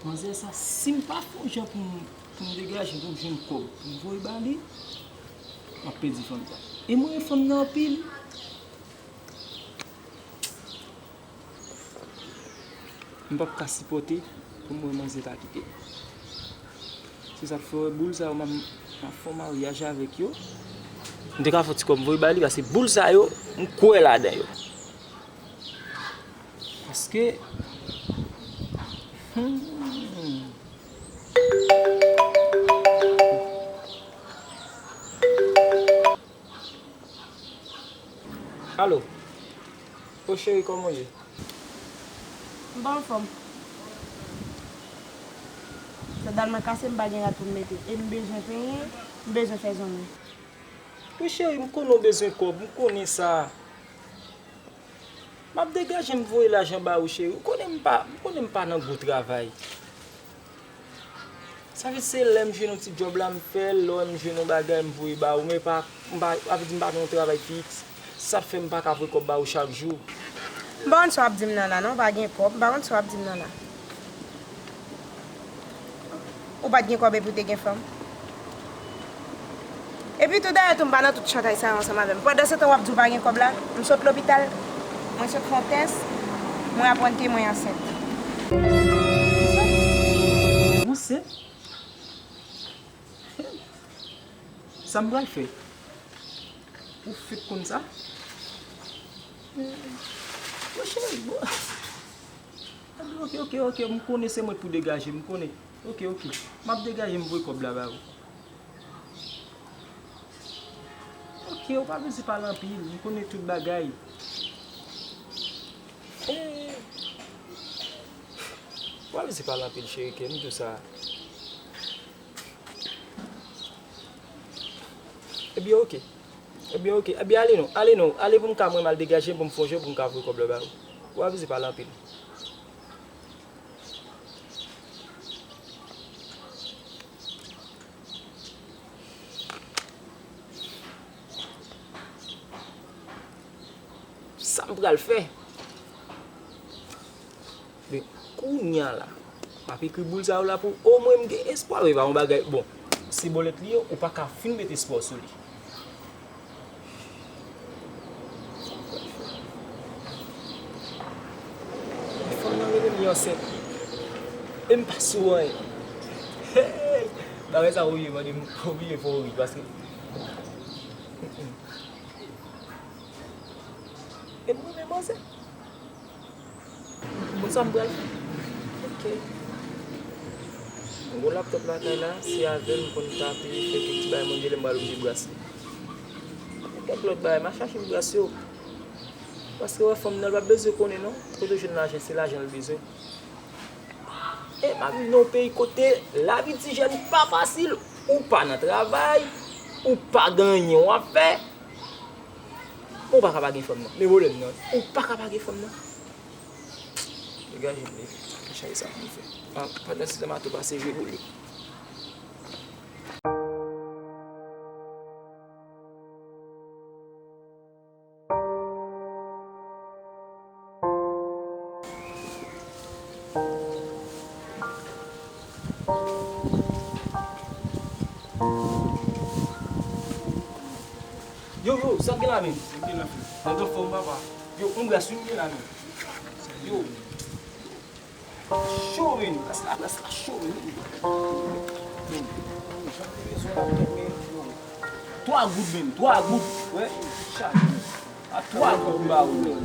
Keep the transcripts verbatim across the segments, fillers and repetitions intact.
Manzè sa, si m pa fè yon jan pou m, pou m degaje, pou m jwenn kòb, pou m voye ba li, m ap pèdi fanm sa. E m renmen fanm nan anpil. M p ap ka sipòte pou m wè manzè ta kite m. Se sa k fè w wè boul sa yo, m ap, m ap fè yon maryaj avèk yo. M te ka fè yon ti kòb voye ba li, paske boul sa yo, m kwè ladan yo. Paske, hmm. Alo. O cheri, kòman w ye? M pa anfòm. Sandal mwen kase, m pa gen rad pou m mete. E m bezwen penyen, m bezwen fè zong mwen. Wi cheri, m konnen w bezwen kòb, m konnen sa. M ap degaje m voye lajan ba ou, cheri. Ou konnen m pa, ou konnen m pa nan gwo travay. Sa vle di se lè m jwenn yon ti djòb la, m fè l, lè m jwenn yon bagay, m voye ba ou, men pa, m pa, sa vle di m pa gen yon travay fiks. Sa fè m pa ka voye kòb ba ou chak jou. M pa konn sa w ap di m nan la, non, pa gen kòb, m pa konn sa w ap di m nan la. Ou pa t gen kòb epi w te gen fanm. Epi tou dayè tou, m pa nan tout chantay sa yo ansanm avè m. Pandan se tan w ap di w pa gen kòb la, m sot lopital, mwen sot fè yon tès, mwen aprann ke mwen ansent. Ou ansent? Sa m pral fè? Ou fèk konn sa? Bon, cheri, bon. Ok, ok, ok, m konnen se mwen k pou degaje, m konnen. Ok, ok. M ap degaje, m voye kòb la ba ou. Ok, ou pa bezwen pale anpil, m konnen tout bagay. Eh, ou pa bezwen pale anpil, cheri, ke m di w sa. Ebyen, ok. Ebyen, ok. Ebyen, ale non, ale non, ale pou m ka mwen m al degaje m pou m fè yon jan pou m ka voye kòb la ba ou. Ou pa bezwen pale anpil. Sa m pral fè? Men, kounye a la, m ap ekri boul sa yo la pou omwen m gen espwa, men pa yon bagay, bon, se bòlèt li ye, ou pa ka fin met espwa w sou li. Fanm nan rele m, li ansent. E m pa sou anyen. Hey! Bagay sa ou ye, mande m, oblije fè w ri, paske, mm, mm. E m renmen manzè. Konn sa m pral fè? Ok. Mwen gen laptòp lakay la, se avè l m konn tape, fè kèk ti bagay, mwen gen lè m pral oblije brase. Kèk lòt bagay, m a chache m brase yo. Paske wè fanm nan, l pa bezwen konnen non. Kote w jwenn lajan, se lajan l bezwen. E m ap viv nan yon peyi kote lavi ti jèn pa fasil. Ou pa nan travay, ou pa gen anyen w ap fè. Ou pa ka pa gen fanm nan. Men pwoblèm nan, ou pa ka pa gen fanm nan. Degaje m, men. Chay sa pou m fè. Ah, pandan se tan m a tou pase jwe boul yo. Yo, yo, sa k gen la menm? Sa k gen la, frè? Nan anfòm, papa. Yo, on bras, wi, m gen la menm. Yo. Cho, men. Plas la, plas la cho, men. Men. Jan m te bezwen la, men, yo. Twa goud, men. Twa goud. Wè. Chak. A twa goud m ba ou, men.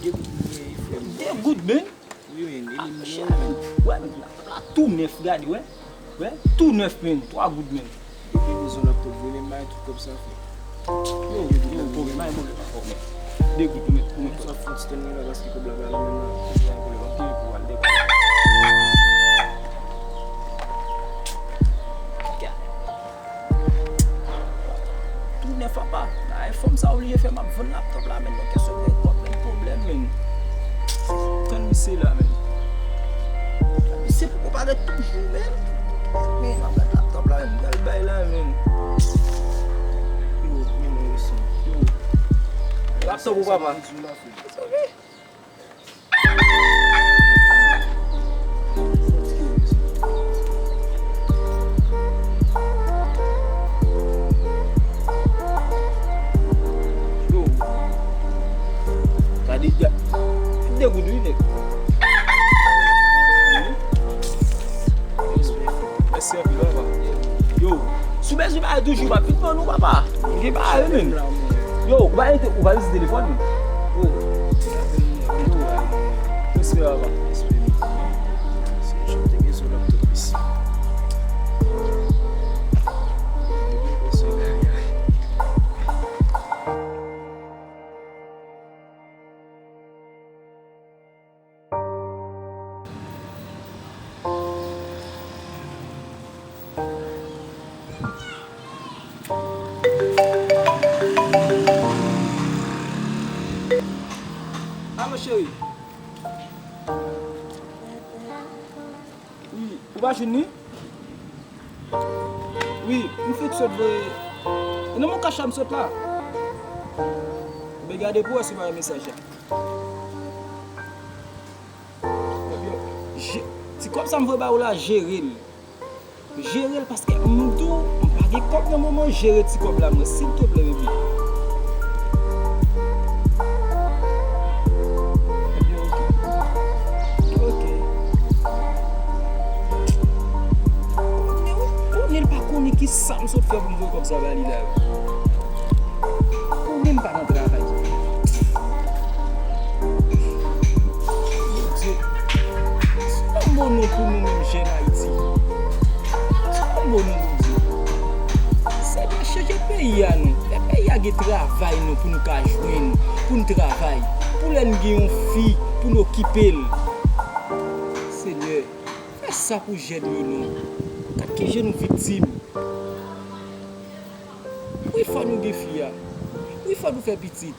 De goud, men, frè m. De goud, men. Wi, men. E li m gen, men. Wè, men. La, la, tou nèf, gade, wè. Wè, tou nèf, men. Twa goud, men. Depi bezwen laptòp, vre, men, bay tout kòb sa, frè. Yo, yo, pwoblèm, ay, pwoblèm ankò, men. De goud pou mèt, pou mèt. Sa fè ti tan la, paske kòb la pa la menm nan. Pwoblèm, anpil pou al de goud. Tou nèf, papa. Ay, fanm sa oblije fè m ap vann laptòp la, men nan kesyon de kòb, men pwoblèm, men. Tann misye la, men. Misye poko parèt toujou, men. Men, m ap gad laptòp la, men, m pral bay la, men. Yo, men, men, yo, yo. Laptòp ou, papa? It's okay. Good, wi, nèg. Mèsi anpil, papa. Yo, si w bezwen bagay toujou, m ap vin ban nou, papa. M gen bagay, wi, menm. Yo, ou pa, ou pa vizite telefòn, menm. Yo. Yo. Respè, papa. Respè. Se jan te gen sou laptop isi. Alo, cheri. Wi, ou pa jwenn li? Wi, m fèk sot voye. E nan mon kach la m sot la. Men gade pou wè si w pa wè mesaj la. Ebyen, je-, ti kòb sa m voye ba ou la, jere l. Jere l paske m di w, m pa gen kòb nan moman, jere ti kòb la mwen, silteplè, bebe. Ebyen, oke. Oke. Konnen, konnen l pa konnen ki sa m sot fè pou m voye kòb sa ba li la. Konnen m pa nan travay. Bondye, se yon bon non pou nou menm jèn Ayiti. Se yon bon non, Bondye. Senyè, chanje peyi a non. Fè peyi a gen travay non pou nou ka jwenn, pou n travay. Pou lè n gen yon fi, pou n okipe l. Senyè, fè sa pou jèn yo non. Gad ki jan nou viktim. Wi, fò nou gen fi a. Wi, fò nou fè pitit.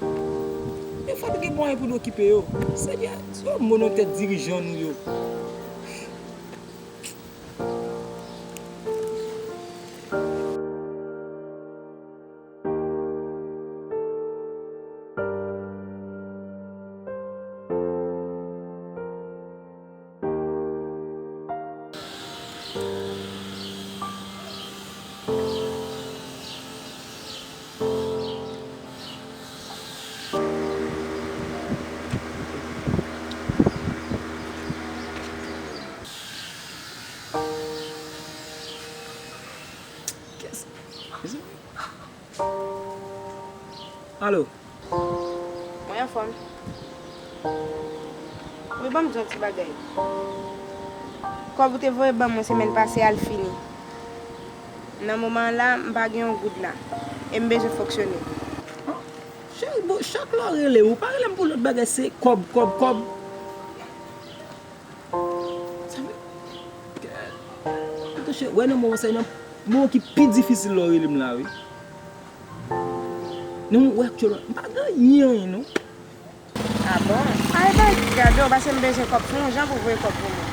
Men fò nou gen mwayen pou nou okipe yo. Senyè, se yon mo nan tèt dirijan nou yo. Alo. Mwen anfòm. Wi, ban m di yon ti bagay. Kòb ou te voye ban mwen semèn pase a, l fini. Nan moman an la, m pa gen yon goud la. E m bezwen fonksyone. Cheri, bon, chak lè w rele m, ou pa rele m pou lòt bagay, se kòb, kòb, kòb. Sa vle, attention, wè nan moman sa, nan moman ki pi difisil lè w rele m la, wi. Nan moman, wè aktyèlman, m pa gen anyen, anyen, non. A bon? Ay, bay, gade w, paske m bezwen kòb, fè yon jan pou voye kòb pou mwen.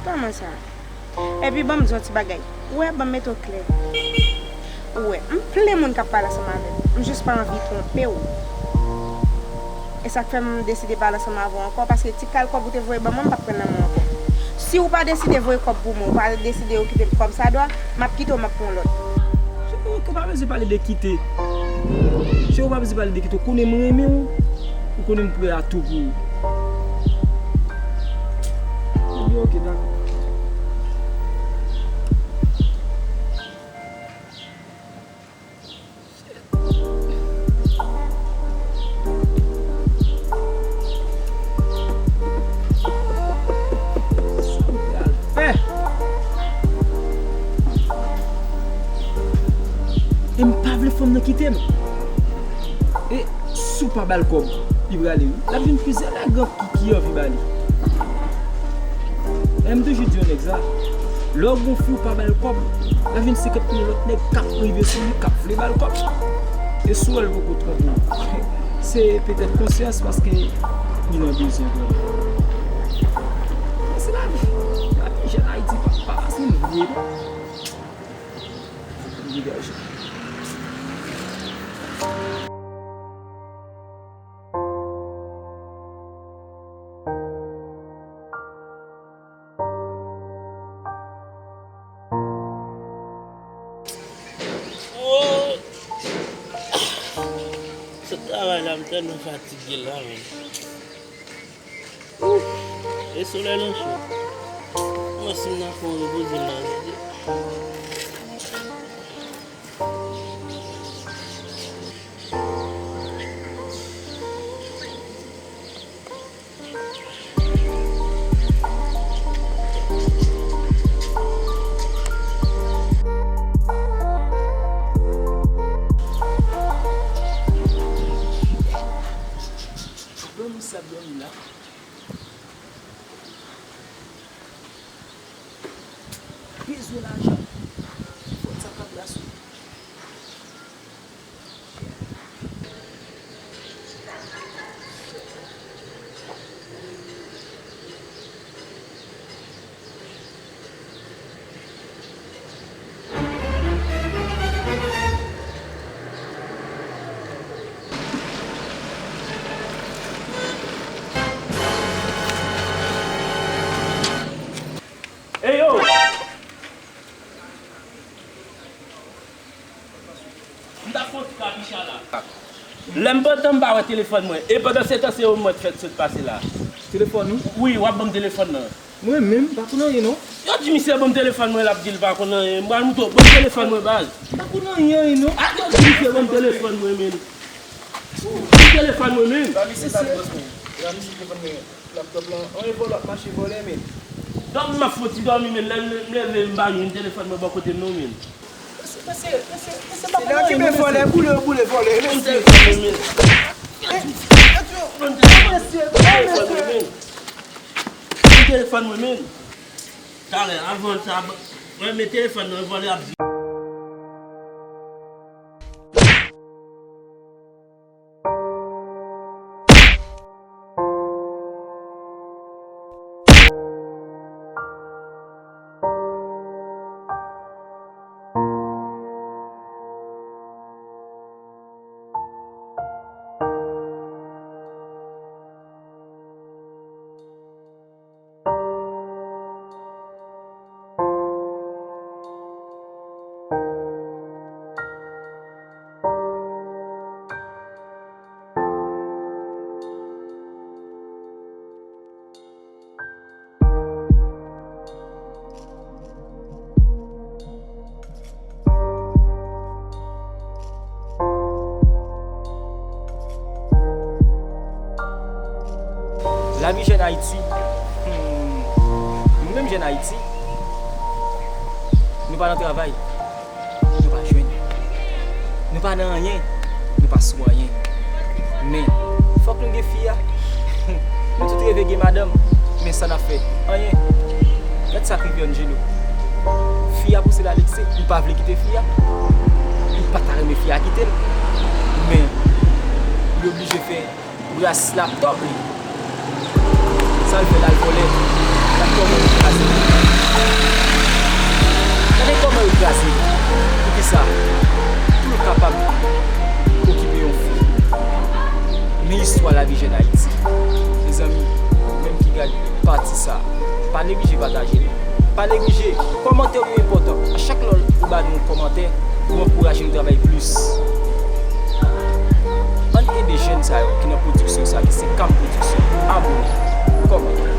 Kòman sa? Epi ban m di w yon ti bagay. Ou wè, ban m mete w klè. Ou wè, m plen moun k ap pale ansanm avè m. M jis pa anvi twonpe w. E sa k fè m deside pale ansanm avè w ankò, paske ti kal kòb ou te voye ban mwen, m p ap pran l nan men w ankò. Si w pa deside voye kòb pou mwen, ou pa deside okipe m kòmsadwa, m ap kite w, m ap pran yon lòt. Cheri, ou pa bezwen pale de kite. Cheri, ou pa bezwen pale de kite. Ou konnen m renmen w. Ou konnen m prè a tou pou ou. Ebyen, oke, dakò. Sa m pral fè? E m pa vle fanm nan kite m. E si w pa ba l kòb, li prale wi. L ap jwenn plizyè lagan ki, ki anvi ba li. E m toujou di yon nèg sa, lè w gon fi w pa ba l kòb, l ap jwenn senkant mil lòt nèg k ap rive sou li, k ap vle ba l kòb. E si w wè l poko twonpe w, se petèt konsyans paske li nan bezwen vrèman. Men se lavi. Lavi jèn Ayiti pa, pa fasil vre non. Degaje. La, m tèlman fatige la, menm. Ooh, e solèy lan cho. Mwen si m nan fè yon repoze m nan, tande. Dòmi sa dòmi la. Bezwen lajan. Fòt sa kab la sou. Ey yo! M t ap fè yon ti kapicha la. Lè m pantan m pa wè telefòn mwen. E pandan se tan se yon mwa k fèt sot pase la. Telefòn ou? Wi, w ap ban m telefòn nan. Mwen menm, m pa konn anyen non. Yo di misye ban m telefòn mwen, l ap di l pa konn anyen. M pral moutre w, ban m telefòn mwen baz. M pa konn anyen, anyen non. A, yo di misye ban m telefòn mwen, men. Ban m telefòn mwen, men. Ba misye sa, bòs mwen. Ba misye telefòn mwen. Laptop lan, anyen vòlè ap mache vòlè, men. Dòmi m ap fè yon ti dòmi, men lè m leve m pa jwenn telefòn mwen bò kote m non, men. Mesye, mesye, mesye, mesye, pa konn anyen non, mesye. Vòlè, boule, boule, vòlè, mesye. Mesye, mesye, mesye. Telefòn mwen, men. Talè, avan sa, mwen, men telefòn nan, vòlè ap di. Lavi jèn Ayiti. Hmm. Nou menm jèn Ayiti, nou pa nan travay. Nou pa jwenn. Nou pa nan anyen. Nou pa sou anyen. Men, fòk nou gen fi a. Nou tout reve gen madanm. Men sa n ap fè? Anyen. Gad sa k rive Angelo. Fi a pouse l al Alex, li pa vle kite fi a. Li pa ta renmen fi a kite l. Men, li oblije fè bras laptop li. Sa l fè l al vòlè. Gad kòman yo kraze l. Gade kòman yo kraze l. Poukisa? Pou l kapab okipe yon fi. Men istwa lavi jèn Ayiti. Mezanmi, ou menm ki gad pati sa, pa neglije pataje l. Pa neglije, kòmantè w yo enpòtan. A chak lè ou ba nou yon kòmantè, ou ankouraje nou travay plis. Ann ede jèn sa yo ki nan pwodiksyon sa, ki se Kam Pwodiksyon. Abone, kòmante.